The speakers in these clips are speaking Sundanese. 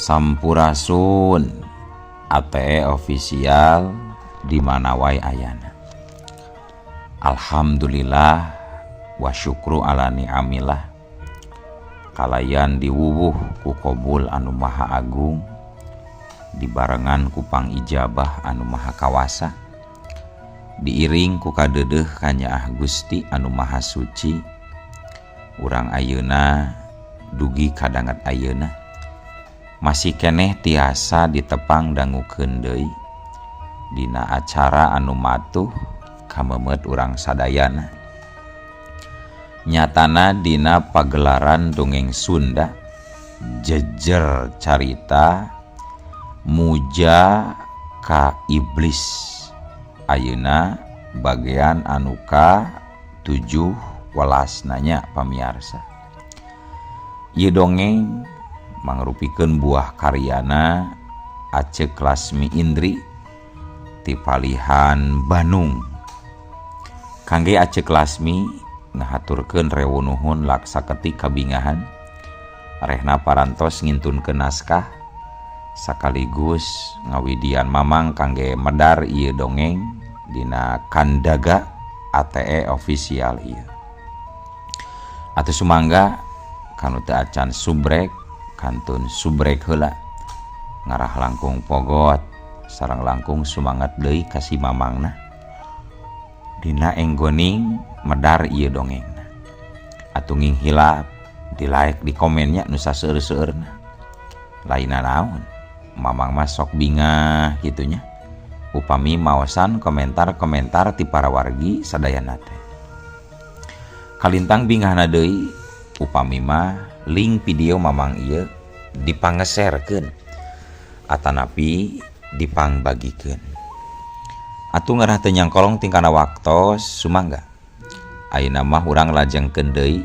Sampurasun ATE official di mana wae ayana. Alhamdulillah wa syukru ala ni'amillah. Kalayan diwuwuh ku kobul anu maha agung, dibarengan ku pangijabah anu maha kawasa, diiring ku kadeudeuh kanyaah Gusti anu maha suci. Urang ayeuna dugi kadanget ayeuna masih keneh tiasa ditepang dangukeun deui dina acara anu matuh kameumeut urang sadayana. Nyatana dina pagelaran dongeng Sunda jejer carita muja ka iblis ayeuna bagian anu ka 7 welas nanya pamiarsa. Ieu dongeng mangrupikeun buah karyana Acek Lasmi Indri ti palihan Bandung. Kangge Acek Lasmi ngahaturkeun rewu nuhun laksaketik kabingahan rehna parantos ngintunkeun naskah sakaligus ngawidian mamang kangge medar ieu dongeng dina Kandaga ATE official ieu. Atuh sumangga kanu teu acan subrek kantun subrek heula ngarah langkung pogot sareng langkung sumangat deui ka si mamangna dina enggoning medar ieu dongengna. Atuh nginghilap di like di komennya nu saseueur-seueurna. Lainna naon mamang mah sok bingah kitunya upami maosan komentar-komentar ti para wargi sadayana teh. Kalintang bingahna deui upami mah link video mamang ieu dipangeserkeun atanapi dipangbagikeun. Atuh ngarah teu nyangkolong tingkana waktos sumangga. Ayeuna mah urang lajengkeun deui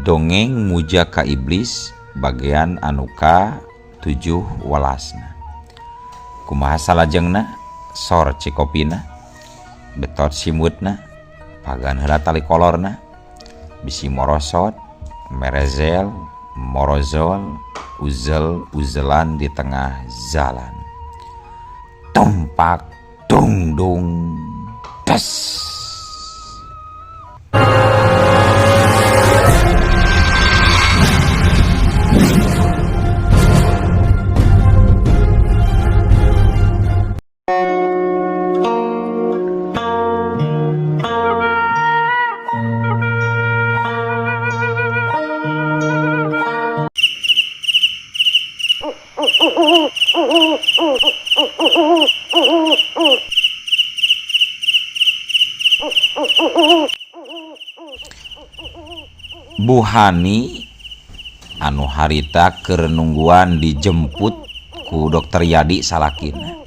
dongeng muja ka iblis bagian anu ka 7 welasna. Kumaha salajengna? Sor cikopina, betot simutna, pagan heula tali kolorna, bisi morosot, merezel, morozol, uzel uzelan di tengah jalan. Tumpak dung dung des. Buhani anu harita keur nungguan dijemput ku dokter Yadi salakina.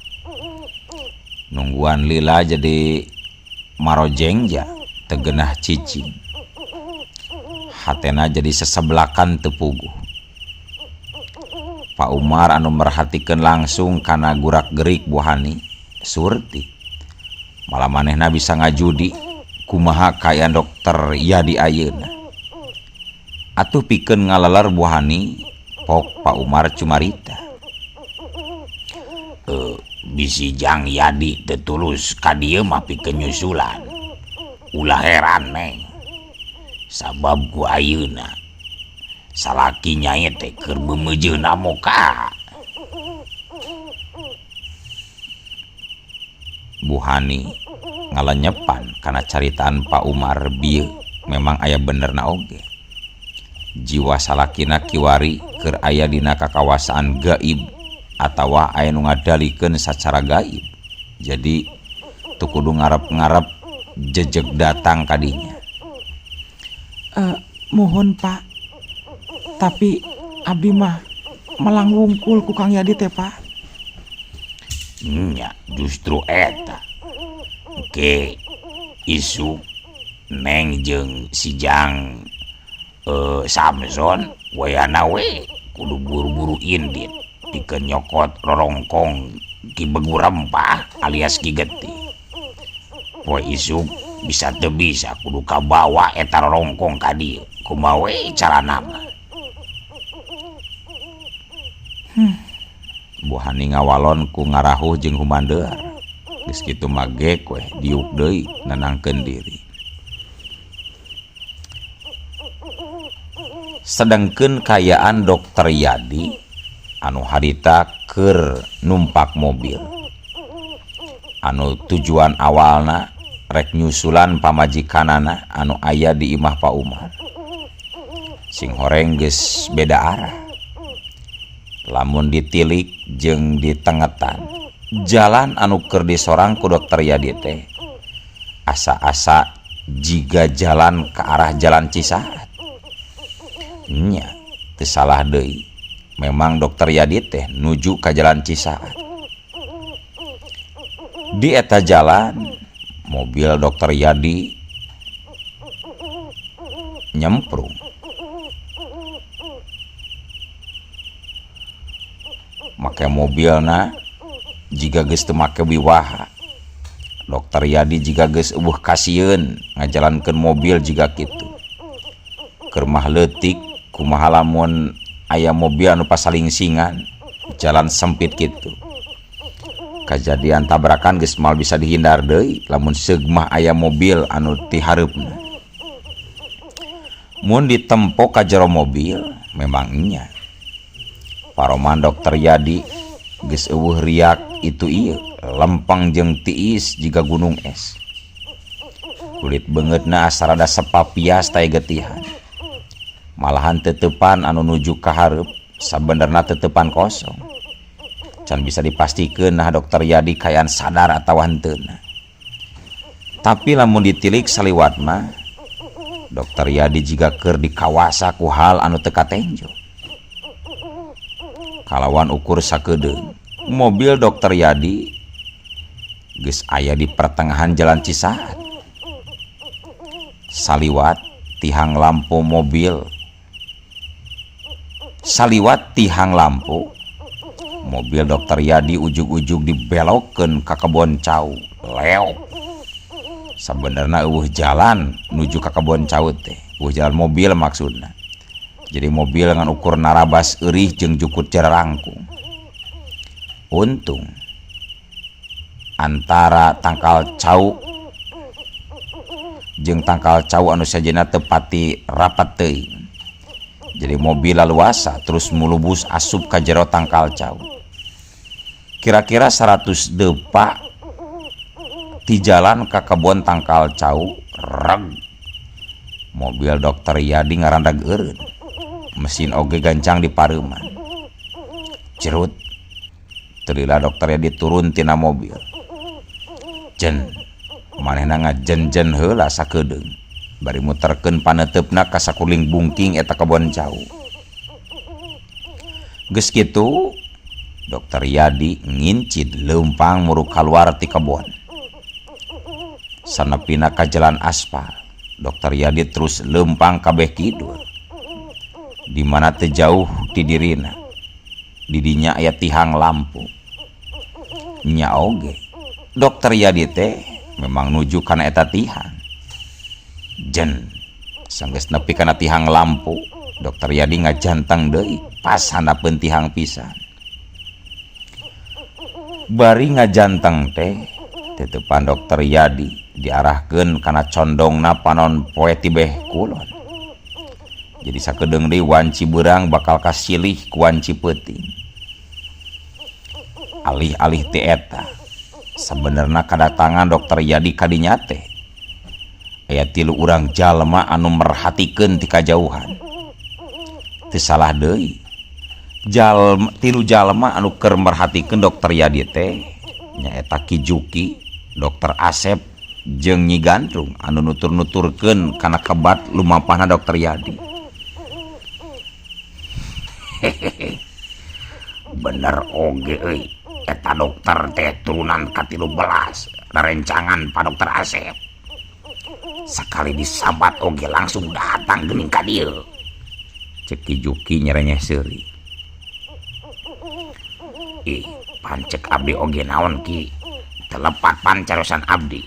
Nungguan lila jadi marojengja tegenah cicing. Hatena jadi sesebelakan teu puguh. Pak Umar anu merhatikeun langsung kana gurak-gerik Buhani surti. Malah manehna bisa ngajudi kumaha kaayaan dokter Yadi ayeuna. Atuh pikeun ngaleler Buhani pok Pak Umar cumarita. Bisi Jang Yadi teu tulus ka dieu mah pikeun nyusulan. Ulah heran neng. Sabab ku ayeuna salaki nyai teh keur beumeujeuhna muka. Buhani ngalenyepan kana caritaan Pak Umar bieu memang aya benerna oge. Jiwa salakina kiwari keur aya dina kakawasaan gaib atawa aya nu ngadalikeun sacara gaib. Jadi teu kudu ngarep-ngarep jejeg datang ka dinya. Mohon Pak, tapi abdi mah melang wungkul ku Kang Yadi teh Pak. Nya justru eta. Oke, isu Neng jeung si Jang Samson wayana we kudu buru-buru indit pikeun nyokot rorongkong Ki Begu Rempah alias Ki Getih. Poe isuk bisa teu bisa kudu kabawa eta rorongkong ka dieu. Kumaha we carana mah. Bu Hani ngawalon ku ngarahuh jeung humandear. Geus kitu mah gek weh diuk deui nenangkeun diri. Sedengkeun kayaan Dokter Yadi anu harita keur numpak mobil. Anu tujuan awalna rek nyusulan pamajikanana anu aya di imah Pak Umar. Sing horeng geus beda arah. Lamun ditilik jeung ditengetan, jalan anu keur disorang ku Dokter Yadi teh asa-asa jiga jalan ke arah jalan Cisaat. Nya, teu salah deui. Memang Dokter Yadi teh nuju ka jalan Cisaat. Di eta jalan, mobil Dokter Yadi nyemprung. Make mobilna jiga geus teu make wiwaha. Dokter Yadi jiga geus eueuh kasieun ngajalankeun mobil jiga kitu. Keur mah leutik kumaha lamun aya mobil anu pasalingsingan jalan sempit kitu. Kajadian tabrakan geus moal bisa dihindar deui lamun seug mah aya mobil anu ti hareupna. Mun ditempo ka jero mobil memang nya. Paroman Dokter Yadi geus eueuh riak itu ieu lempeng jeung tiis jiga gunung es. Kulit beungeutna asa rada sepapias tae getihan. Malahan teuteupan anu nuju ka hareup sabenerna teuteupan kosong. Can bisa dipastikeun nah Dokter Yadi kaayaan sadar atawa henteuna. Tapi lamun ditilik saliwat mah Dokter Yadi jiga keur dikawasa ku hal anu teu katenjo. Kalawan ukur sakedeung, mobil Dokter Yadi geus aya di pertengahan jalan Cisaat. Saliwat tihang lampu mobil. Saliwat tihang lampu mobil Dokter Yadi ujug-ujug dibelokkeun ka kebon cau. Leok. Sabenerna eueuh jalan nuju ka kebon cau teh, eueuh jalan mobil maksudna. Jadi mobil ngan ukur narabas eurih jeung jukut jarangkung. Untung antara tangkal cau jeung tangkal cau anu sejenna teu pati rapat teuing. Jadi mobil laluasa terus mulubus asup ka jero tangkal cau. Kira-kira 100 depa ti jalan ka kebon tangkal cau reg. Mobil Dokter Yadi ngarandag eureun. Mesin oge gancang di pareuman. Cerut. Telila Dokter Yadi turun tina mobil. Jen. Manehna ngajen-jen heula sakedeung. Bari muterkeun paneuteup ka sakuling bungking eta kebon cau. Geus kitu, Dokter Yadi ngincid leumpang muruk kaluar ti kebon. Sanepina ka jalan aspal, Dokter Yadi terus leumpang kabeh kidul. Di mana teu jauh ti dirina. Di dinya aya tihang lampu. Nya oge, Dokter Yadi teh memang nuju kana eta tihang. Jen, sanggeus nepi kana tihang lampu, Dokter Yadi ngajantang deui pas handapeun tihang pisan. Bari ngajantang teh, teuteupan Dokter Yadi diarahkeun kana condongna panon poe tibeh kulon. Jadi sakedeung deui wanci beurang bakal kasilih ku wanci peuting. Alih-alih ti eta, sabenerna kadatangan Dokter Yadi kadinya teh aya 3 urang jalma anu merhatikeun ti kajauhan. Teu salah deui. 3 jalma anu keur merhatikeun Dokter Yadi teh nyaeta Ki Juki, Dokter Asep jeung Nyi Gandrung anu nutur-nuturkeun kana kebat lumampahna Dokter Yadi. Hehehe. Bener oge euy, eta dokter teh turunan ka-13 rerencangan Pak Dokter Asep. Sakali disabat oge langsung datang geuning ka dieu. Cek Ki Juki nyerenyeh seuri. Ih, pancek abdi oge naon Ki? Telepat pancarosan abdi.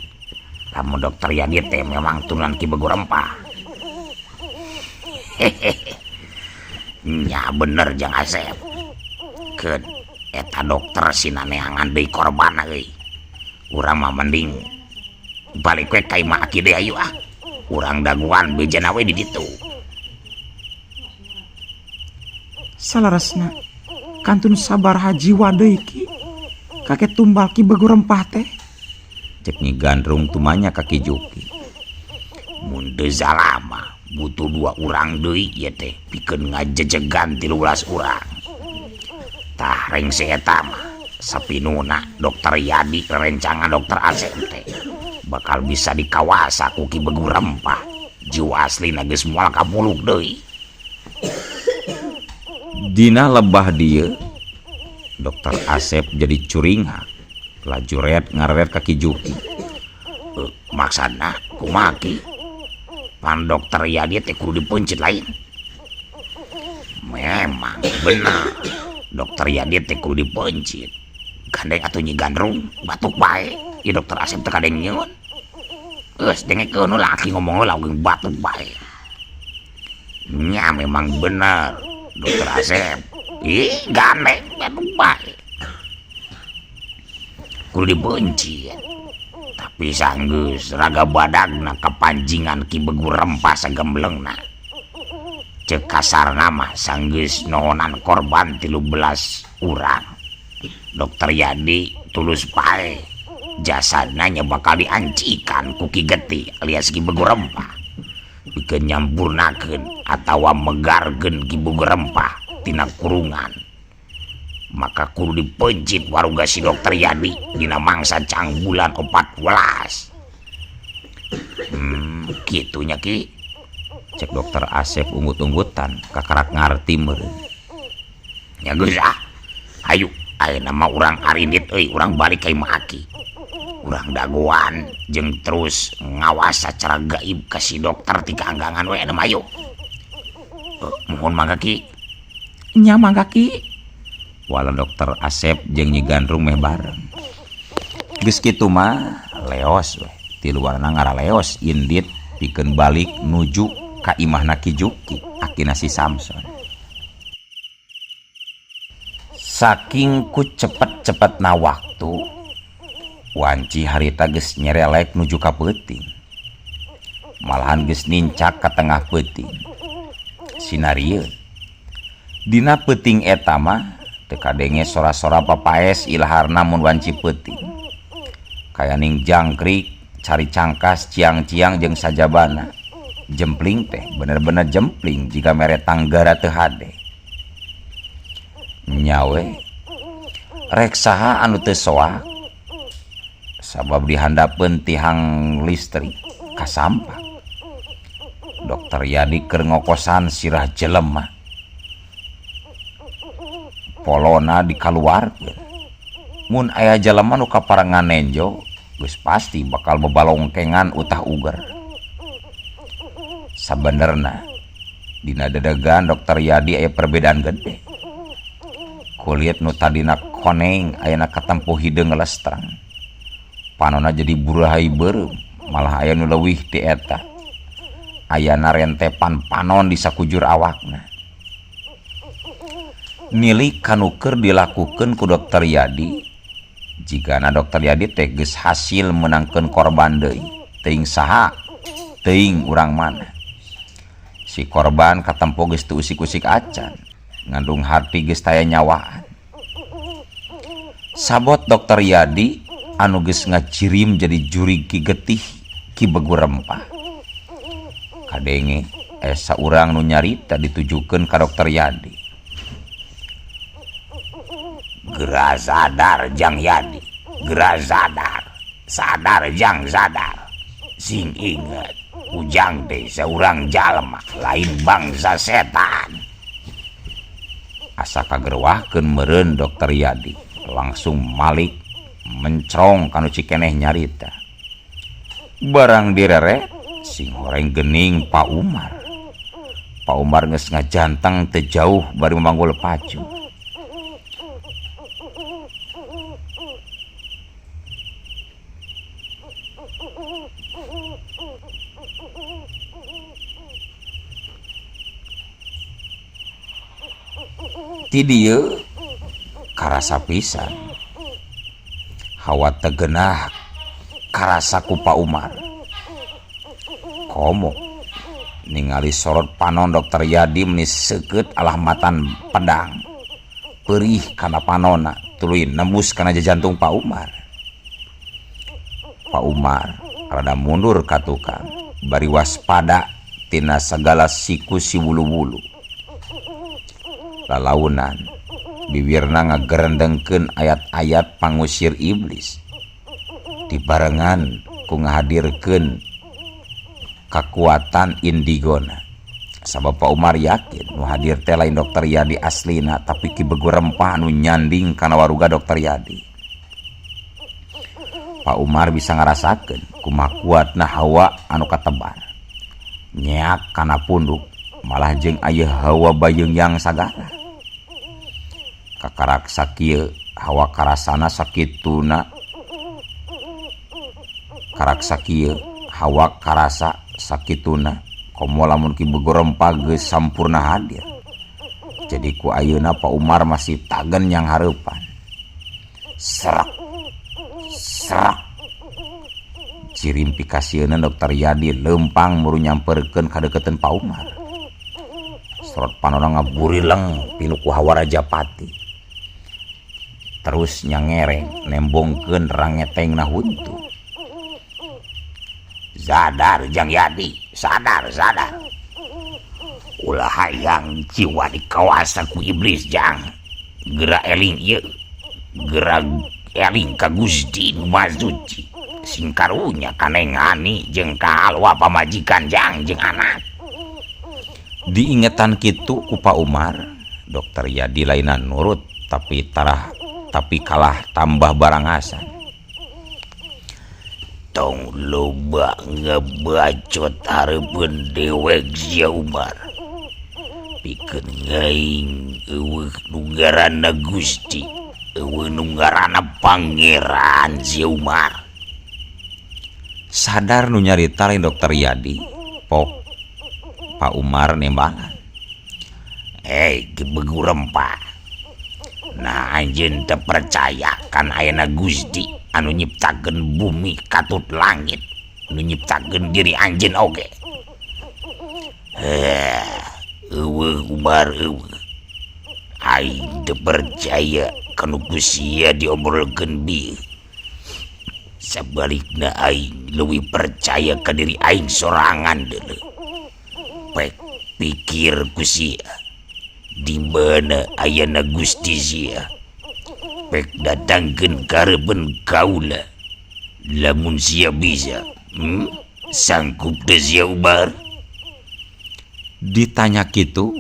Lamun Dokter Yadi teh memang turunan Ki Begu Rempah. Hehehe. Nya bener Jang Asep. Keun Eta dokter sina neangan deui korban euy. Urang mah mending balik we ka imah Aki deui ayu ah. Urang daguan bejana we di ditu. Saleresna kantun sabaraha jiwa deui Ki kakek tumbal Ki Begu Rempah teh. Cek Nyi Gandrung tumanya ka Ki Juki. Mun teu salah mah butuh dua urang deui ieu teh pikeun ngajejegan 13 urang. Tah rengse eta mah sapinuna Dokter Yadi rerencangan Dokter Asep teh bakal bisa dikawasa ku Ki Begu Rempah. Jiwa aslina geus moal kapuluk deui. Dina lebah dieu Dokter Asep jadi curinghak laju ret ngareret ka Ki Juki. Maksudna kumaha Ki? Pan Dokter Yadi teh kudu dipeuncit lain. Memang bener Dokter Yadi teh kudu dipeuncit. Gandeng atuh Nyi Gandrung batuk bae. Ieu Dokter Asep teh kadeng nyeun. Geus dengekeun heula Aki ngomong heula oge batuk bae. Nya memang bener Dokter Asep. Ih gandeng batuk bae. Kudu dipeuncit. Tapi sanggeus raga badagna kapanjingan Ki Begu Rempah sagemblengna. Ceuk kasarna mah sanggeus nohonan korban 13 urang. Dokter Yadi tulus pae. Jasadna nya bakal diancikan ku Ki Getih alias Ki Begu Rempah. Pikeun nyampurnakeun atawa megarkeun Ki Begu Rempah tina kurungan. Maka kudu dipeuncit waruga si Dokter Yadi dina mangsa cangbulan 14. Kitu nya Ki. Cek Dokter Asep unggut-unggutan kakarak ngarti meureun. Nya geus ah. Hayu ayeuna mah urang arindit euy, urang balik ka imah Aki. Urang dagoan jeung terus ngawas sacara gaib ka si dokter ti kaanggangan we anu mayu. Mohon mangga Ki. Nya mangga Ki. Wala Dokter Asep jeung Nyi Gandrung meh bareng. Geus kitu mah leos we. Tiluarna ngaraleos indit pikeun balik nuju ka imahna Ki Juki, akina si Samson. Saking ku cepet-cepetna waktu, wanci harita geus nyerelek nuju ka peuting. Malahan geus nincak ka tengah peuting. Sinarieun. Dina peuting eta mah teu kadenge sora-sora papaes ilaharna mun wanci peuting. Kayaning jangkrik, cari cangkas, ciang-ciang jeung sajabana. Jempling teh bener-bener jempling jika mere tanggara teu hade. Nyawe rek saha anu teu soak sabab dihandapeun tihang listrik kasampak. Dokter Yadi keur ngokosan sirah jelema. Polona dikaluarkeun. Mun aya jelema nu kaparengan nenjo, geus pasti bakal bebalongkengan utah uger. Sabenerna dina dedegan Dokter Yadi aya perbedaan gede. Kulit nu tadina koneng ayana katempuh hideung lestang. Panona jadi burahai beureum, malah aya nu leuwih ti eta. Ayana rentepan panon di sakujur awakna. Nilik kanu keur dilakukeun ku Dokter Yadi, jigana Dokter Yadi teh geus hasil meunangkeun korban deui, teuing saha, teuing urang mana. Si korban katempo geus teu usik-usik acan, ngandung hati geus taya nyawaan. Sabot Dokter Yadi anu geus ngacirim jadi jurig Ki Getih Ki Begu Rempah. Kadenge esa urang nu nyarita ditujukeun ka Dokter Yadi. Geura sadar Jang Yadi, geura sadar, sadar Jang sadar. Sing inget, ujang teh saurang jalma lain bangsa setan. Asa kagerwahkeun meureun Dokter Yadi, langsung malik mencrong kanu cikeneh nyarita. Barang direret sing horeng gening Pak Umar. Pak Umar geus ngajanteng teu jauh bari memanggul pacu. Ti dieu ka Karasa pisan hawa teu genah karasa ku Pak Umar. Komo ningali sorot panon Dokter Yadi meni seukeut alah matan pedang. Perih kana panonna tuluy nembus kana jajantung Pak Umar. Pak Umar rada mundur ka tukang bari waspada tina sagala siku si wulu-wulu. Lalaunan bibirna ngagerendengkeun ayat-ayat pangusir iblis. Dibarengan ku ngahadirkeun kakuatan indigona. Sabab Pak Umar yakin nu hadir teh lain Dokter Yadi aslina tapi Ki Begu Rempah anu nyanding kana waruga Dokter Yadi. Pak Umar bisa ngarasakeun kumaha kuatna hawa anu katebar. Nyeak kana punduk malah jeung aya hawa bayeung sagala. Kakarak sakieu hawa karasana sakituna karak sakieu hawa karasa sakituna komo lamun Ki Begu Rempah geus sampurna hadir. Jadi ku ayeuna Pak Umar masih tagen yang hareupan. Serak serak cirim pikasieunna Dokter Yadi leumpang muru nyamperkeun kadeukeuteun Pak Umar. Sorot panonna ngaburileng pinuh ku hawa rajapati. Terus nyangereng nembongkeun rangetengna huntu. Sadar Jang Yadi, sadar, sadar. Ulah hayang jiwa dikawasa ku iblis Jang. Geura eling ieu. Geura eling ka Gusti nu Maha Suci. Sing karunya ka Neng Ani jeung ka Alwa pamajikan Jang jeung anak. Diingetan kitu ku Pak Umar, Dokter Yadi lainna nurut tapi tarah tapi kalah tambah barangasan. Tong loba ngebacot hareupeun dewek sia Umar. Pikeun aing euweuh nu ngaranna Gusti, euweuh nu ngaranna Pangeran sia Umar. Sadar nu nyarita lain Dokter Yadi, pok Pak Umar nembalan. Eh, Ki Begu Rempah. Nah, anjeun teu percaya kan ayana Gusti anu nyiptakeun bumi katut langit, nu nyiptakeun diri anjeun oge. Heh, euweuh Umar euweuh. Aing teu percaya kanu ku sia diobrolkeun bieu. Sabalikna aing leuwih percaya ka diri aing sorangan deuleu. Pek pikir ku sia. Di mana ayana Gusti sia? Pek datangkeun karepen kaula. Lamun sia bisa, Sanggup teu sia Umar? Ditanya kitu,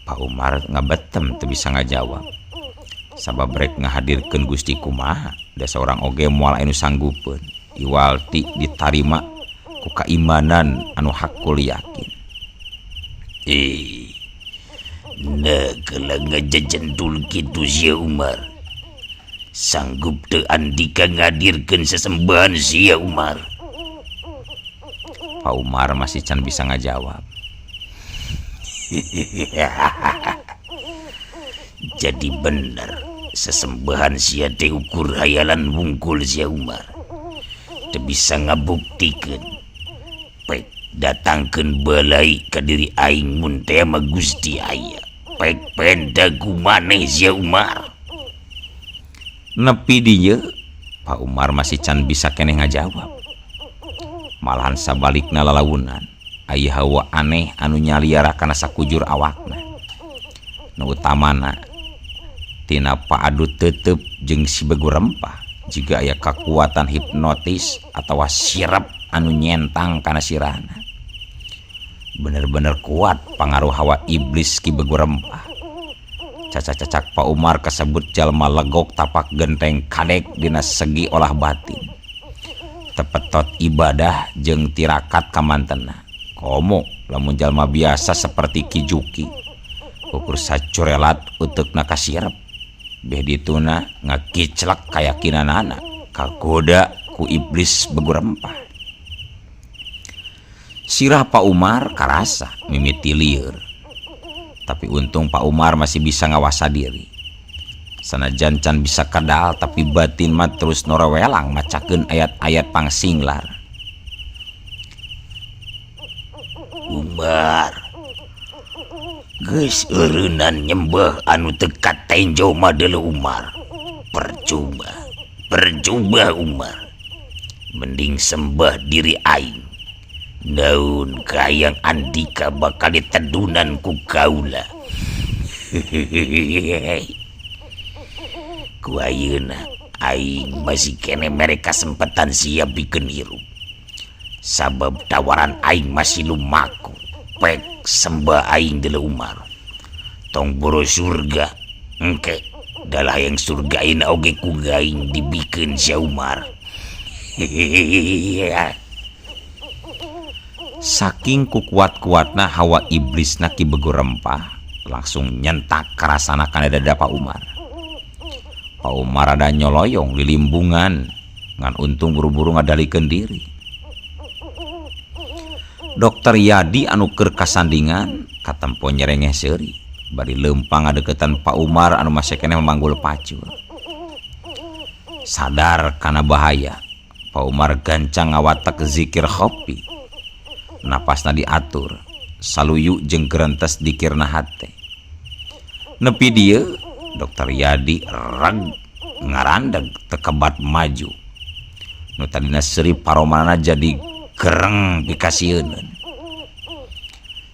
Pak Umar ngabetem teu bisa ngajawab. Sabab rek ngahadirkeun Gusti kumaha, da saurang oge moal anu sanggupeun. Iwal ti ditarima ku kaimanan anu hakul yakin. Eh, nah kalau ngajajentul kitu sia Umar. Sanggup teu andika ngadirkeun sesembahan sia Umar? Pak Umar masih can bisa ngajawab. Jadi bener sesembahan sia teh ukur hayalan wungkul sia Umar. Teu bisa ngabuktikeun. Pek datangkeun balai ka diri aing mun teh mah Gusti aya. Pek penda ku maneh sia Umar. Nepi dieu Pak Umar masih can bisa keneh ngajawab. Malahan sabalikna lalaunan, aya hawa aneh anu nyaliara kana sakujur awakna. Nu utamana tina paadu tetep jeung si Begu Rempah jiga aya kakuatan hipnotis atawa sirep anu nyentang kana sirahna. Bener-bener kuat pangaruh hawa iblis Ki Begu Rempah. Cacak-cacak Pak Umar kasebut jalma legok tapak genteng kadek dina segi olah batin. Tepetot ibadah jeung tirakat kamantena. Komo lamun jalma biasa seperti Ki Juki. Ukur sacurelat uteukna kasirep. Beh dituna ngakiclek kayakinanana kagoda ku iblis Begu Rempah. Sirah Pak Umar karasa mimiti lieur. Tapi untung Pak Umar masih bisa ngawasa diri. Sanajan can bisa kadal tapi batin mah terus norewelang macakeun ayat-ayat pangsinglar. Umar geus eureunnan nyembah anu teu katenjo mah deuleu Umar. Percuma, percuma Umar. Mending sembah diri aing. Naun kahayang andika bakal ditedunan ku kaula. Ku ayeuna aing masih keneh mere kasempetan sia pikeun hirup. Sabab tawaran aing masih lumaku. Pek sembah aing deuleu Umar. Tong boro surga engke dalah hayang surga ayeuna oge ku aing dibikeun sia Umar. Saking kukuat-kuatna hawa iblisna Ki Begu Rempah langsung nyentak karasana kana dada Pak Umar. Pak Umar rada nyoloyong lilimbungan ngan untung buru-buru ngadalikeun diri. Dokter Yadi anu keur kasandingan katempo nyerengeh seuri bari leumpang ngadeukeutan Pak Umar anu masih keneh memanggul pacul. Sadar kana bahaya, Pak Umar gancang ngawatek zikir khofi. Napasna diatur, saluyu jeung gerentes dikirna hate. Nepi dieu Dokter Yadi reg ngarandeg tekebat maju. Nu tadina seuri paromanana jadi gereng pikasieuneun.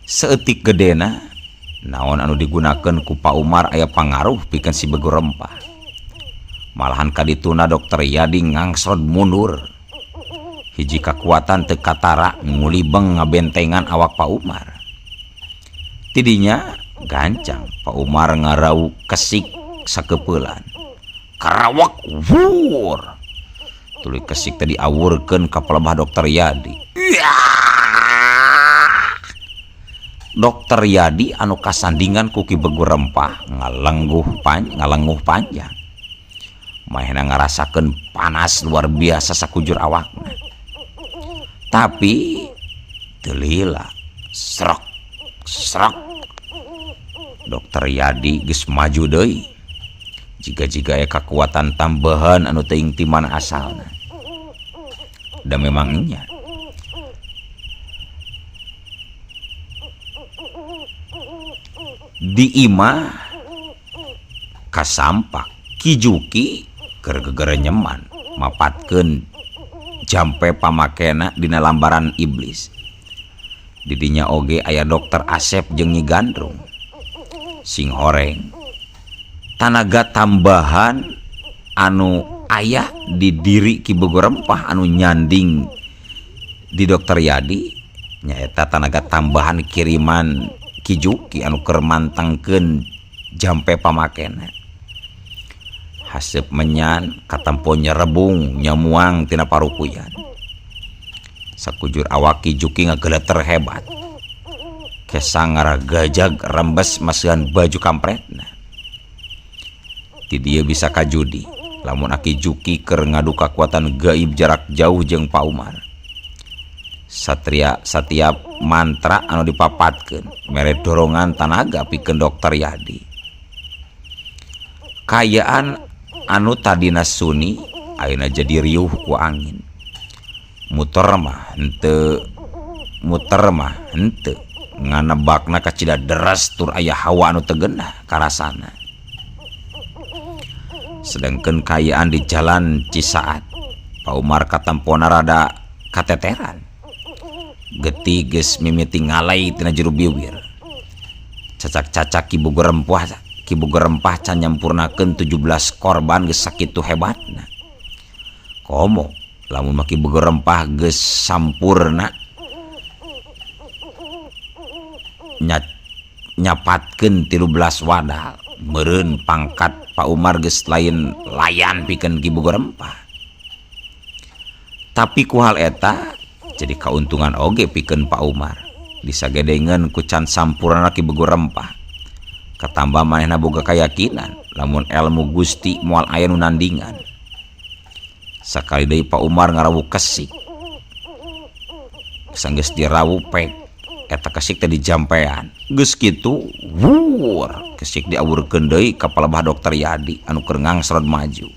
Saeutik gedena naon anu digunakeun ku Pak Umar aya pangaruh pikeun si Begu Rempah. Malahan kadituna Dokter Yadi ngangsrod mundur. Hiji kakuatan teu katara ngulibeng ngabentengan awak Pak Umar. Tidinya gancang Pak Umar ngarau kesik sakeupelan. Karawak wur. Tuluy kesik teh diawurkeun ka palebah Dokter Yadi. Dokter Yadi anu kasandingan ku Ki Begu Rempah ngalengguh panjang. Manehna ngarasakeun panas luar biasa sakujur awakna. Tapi teu lila srek srek Dokter Yadi geus maju deui. Jiga-jiga aya kakuatan tambahan anu teuing ti mana asalna. Da memang nya. Di imah kasampak Ki Juki keur gegerenyeman mapatkeun jampe pamakena dina lambaran iblis. Didinya oge aya Dokter Asep jeung Nyi Gandrung. Sing horeng tanaga tambahan anu aya di diri Ki Begu Rempah anu nyanding di Dokter Yadi nyaeta tanaga tambahan kiriman Ki Juki anu keur mantengkeun jampe pamakena. Haseup menyan katempo nyerebung nyamuang tina parukuyan. Sakujur awak Ki Juki ngageleter hebat. Kesang ngaragajag rembes masihan baju kampretna. Ti dieu bisa kajudi lamun Aki Juki keur ngadu kakuatan gaib jarak jauh jeung Pak Umar. Satria satiap mantra anu dipapatkeun mere dorongan tanaga pikeun Dokter Yadi. Kayaan anu tadina suni ayeuna jadi riuh ku angin. Muter mah henteu nganebakna kacida deras tur aya hawa anu teu geunah karasana. Sedengkeun kayaan di jalan Cisaat, Pak Umar katempona rada kateteran. Getih geus mimiti ngalai tina jero biwir. Cacak-cacak Ki Begu Rempah can nyampurnakeun 17 korban geus sakitu hebatna. Komo lamun mah Ki Begu Rempah geus sampurna nyapatkeun 13 wadal. Meureun pangkat Pak Umar geus lain layan pikeun Ki Begu Rempah. Tapi ku hal eta jadi kauntungan oge pikeun Pak Umar. Disagedengeun ku can sampurna Ki Begu Rempah. Katambah manehna boga kayakinan lamun elmu Gusti moal aya nu nandingan. Sakali deui Pak Umar ngarawu kesik. Sanggeus dirawu pek Eta kesik teh dijampean. Geus kitu wuur kesik diawurkeun deui ka palebah Dokter Yadi anu keur ngangsrod maju.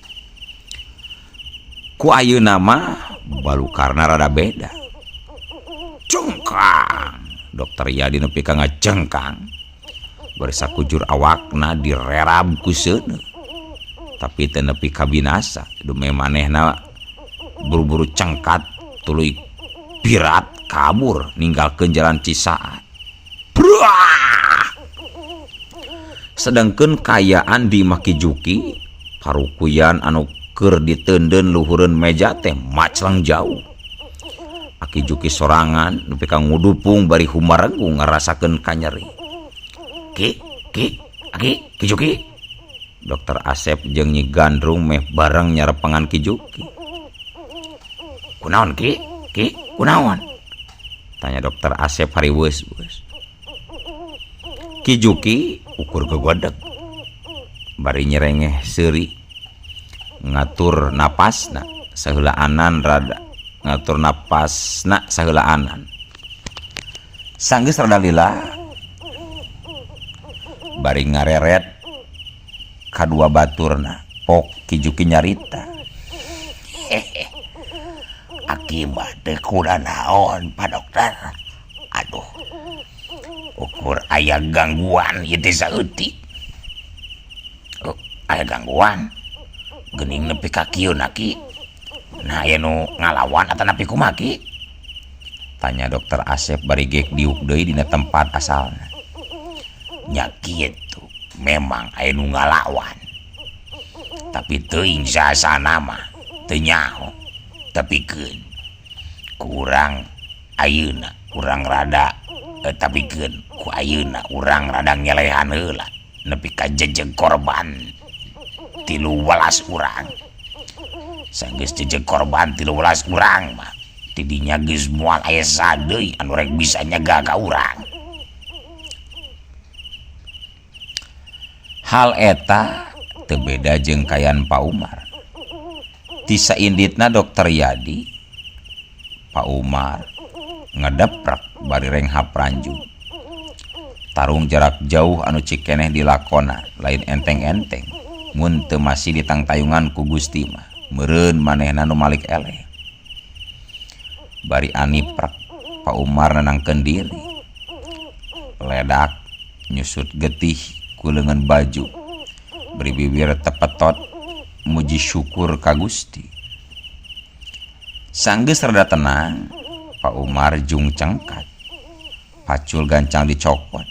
Ku ayeuna mah balukarna rada beda. Cengkang. Dokter Yadi nepi ka ngacengkang. Bari sakujur awakna direrab ku seuneu. Tapi teu nepi ka binasa, dume manehna buru-buru cengkat tuluy pirat kabur ninggalkeun jalan Cisaat. Bruah! Sedangkeun kayaan di imah Ki Juki, parukuyan anu keur diteundeun luhureun meja teh maclang jauh. Aki Juki sorangan nepi ka ngudupung bari humarenggung ngarasakeun kanyeri. Ki, Ki, Aki, Ki Juki. Dokter Asep jeung Nyi Gandrung meh bareng nyarepengan Ki Juki. Kunaon Ki? Ki, kunaon? Tanya Dokter Asep hariweus-weus. Ki Juki ukur gegodeg. Bari nyerengeh seuri ngatur napasna saheulaanan rada ngatur napasna saheulaanan. Sanggeus rada lila bari ngareret kadua baturna pok Ki Juki nyarita. Hehe. Akibat teh kunaon Pak Dokter? Aduh. Ukur aya gangguan ieu teh saeutik. Oh, aya gangguan. Geuning nepi ka kieu na Ki. Nah aya nu ngalawan atanapi kumaha Ki? Tanya Dokter Asep bari geek diuk deui dina tempat asalna. Nya kitu, memang aya nu ngalawan. Tapi teuing saha-sahana mah teu nyaho. Tepikeun ku urang ayeuna urang rada tapikeun ku ayeuna urang rada ngelehan heula nepi ka jejeg korban 13 urang. Sanggeus jejeg korban 13 urang mah tidinya geus moal aya saha deui anu rek bisa nyegah ka urang. Hal eta teu beda jeung kayan Pak Umar. Ti sainditna Dokter Yadi, Pak Umar ngedeprak bari renghap ranjung. Tarung jarak jauh anu cikeneh dilakona lain enteng-enteng mun teu masih ditangtayungan ku Gusti mah meureun manehna nu malik eleh. Bari aniprek Pak Umar nenangkeun diri. Ledak nyusut getih ku leungeun baju beri bibir tepetot muji syukur ka Gusti. Sanggeus rada tenang, Pak Umar jung cengkat. Pacul gancang dicokot.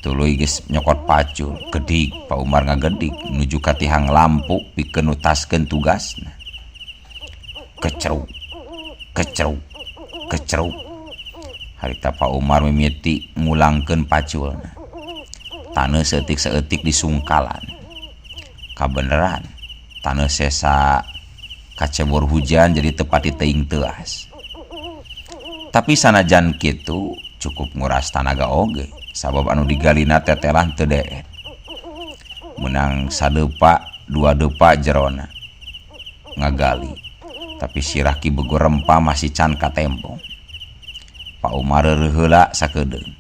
Tuluy geus nyokot pacul, gedig Pak Umar ngagedig nuju ka tihang lampu pikeun nutaskeun tugasna. Keceruk, keceruk, keceruk. Harita Pak Umar mimiti ngulangkeun paculna. Taneuh saeutik-saeutik disungkalan. Kabeneran taneuh sesa kacebor hujan jadi tepati teuing teuas. Tapi sanajan kitu cukup nguras tanaga oge sabab anu digalina tetelan teu deet. Menang sadepa dua depa jerona ngagali. Tapi sirah Ki Bego Rempa masih can katembong. Pak Umar reureuh heula sakedeung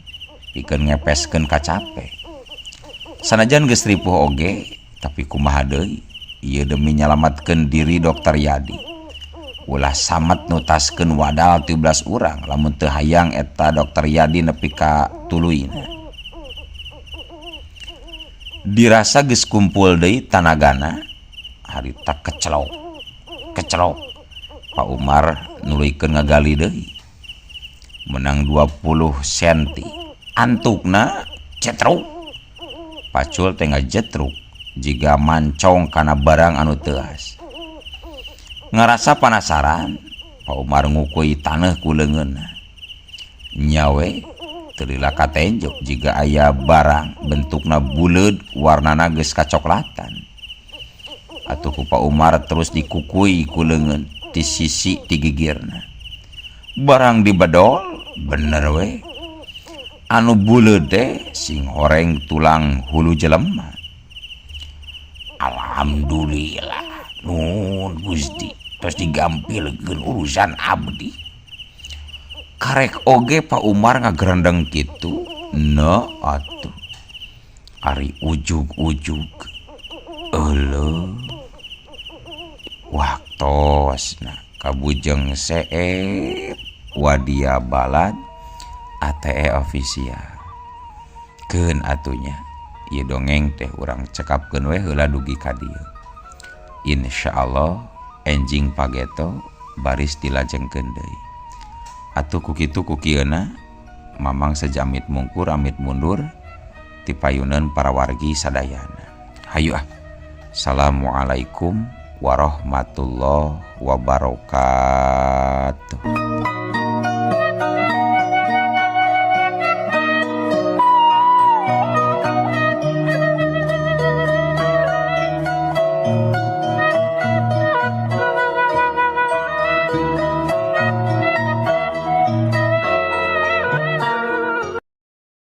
pikeun ngepeskeun kacape. Sanajan geus ripuh oge tapi kumaha deui ieu demi nyalamatkeun diri Dokter Yadi. Ulah samet nutaskeun wadal 13 urang lamun teu hayang eta Dokter Yadi nepi ka tuluyna. Dirasa geus kumpul deui tanagana harita kecelok kecelok. Pak Umar nuluykeun ngagali deui. Menang 20 senti antukna cetruk. Pacul teh ngajetruk jiga mancong kana barang anu teuas. Ngarasa panasaran, Pak Umar ngukui taneuh ku leungeunna. Nyawe teu lila katenjok jiga aya barang bentukna buleud warnana geus kacoklatan. Atuh ku Pak Umar terus dikukui ku leungeun ti sisi ti gigirna. Barang dibedol bener we. Anu buleud teh sing horeng tulang hulu jelema. Alhamdulillah nun Gusti tos digampilkeun urusan abdi. Karek oge Pak Umar ngagerendeng kitu no atuh. Ari ujug-ujug euleuh waktosna kabujeng seep wadia balad ATE official. Keun atunya ieu dongeng teh urang cekapkeun we heula dugi ka dieu. Insyaallah enjing pageto baris dilajengkeun deui. Atuh ku kitu ku kieuna Mamang sejamit mungkur amit mundur tipayuneun para wargi sadayana. Hayu ah. Assalamualaikum warahmatullahi wabarakatuh.